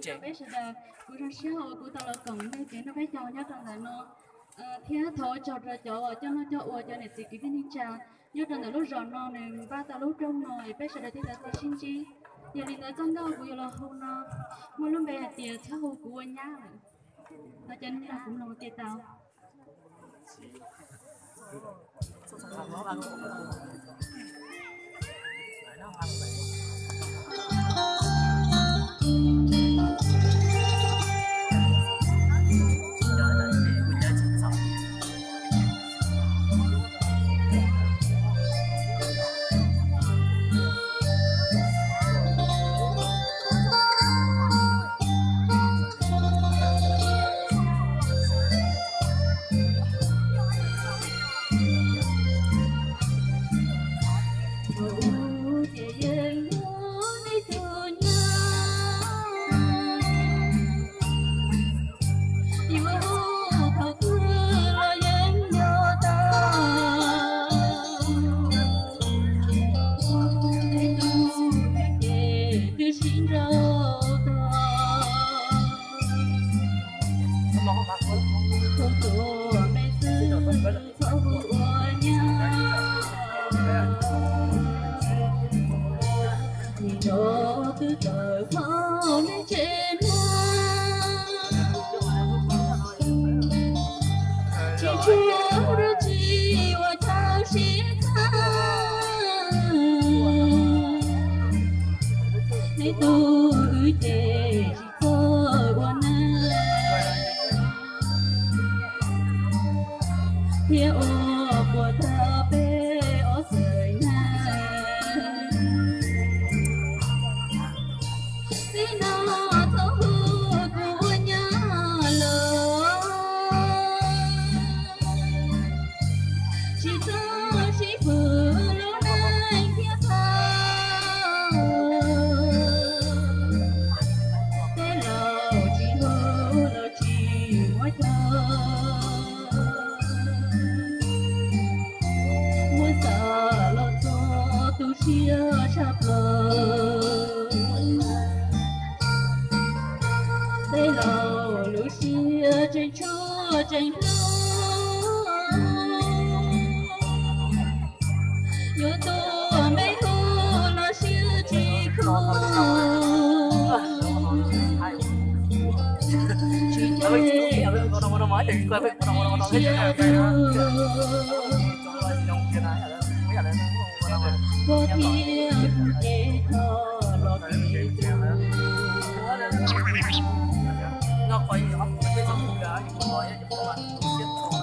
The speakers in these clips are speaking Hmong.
Peb sawv daws, kuv zoo siab uas kuv tau los koom nej kev noj peb caug nyob rau ntawm no, thiab thov ua tsaug rau cov uas coj noj coj ua, cov niam txiv kwv tij neej tsa nyob rau ntawm lub zos no nws npaj tau lub rooj no es peb sawv daws thiaj tau sib ntsib. Yog li ntawd txoj nkauj kuv yuav los hu no muaj lub npe hais tias txhob hu kuv ua nyab lawm. No cov neeg no kuv mloog tias tau. Neb tub wb ces tsis txawj ua neej thiab ua puas tag peb ob txhais neeg. Txij no txhob hu kuv ua nyab lawm, tsis txhob sib fwm lub neej thiab tau. Tej laus tsis hlub los tsis muab coj, muab xav los txog tu siab tshaj plaws. Tej laus lub siab tseem tshuaj tseem hlub, yuav tuaj npe hu los siab tsis khuv. Tsis tej siab hlub, koj thiab kuv ces txog los kev tus.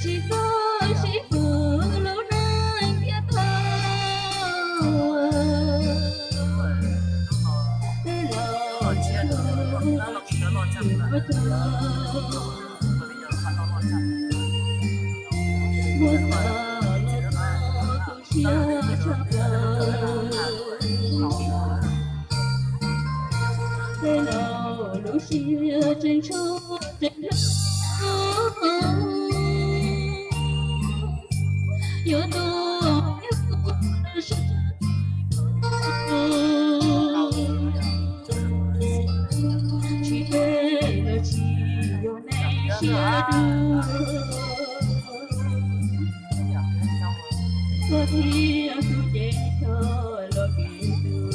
Tsis txhob sib fwm lub neej thiab tau. Tej laus tsis hlub tsis muab coj, muab xav los txog tu siab tshaj plaws. Tej laus lub siab tseem tshuaj tseem hlub, yuav tuaj npe hu los siab tsis khuv. Tsis tej los tsis yog neeg siab dub, koj thiab kuv ces txog los kev tus.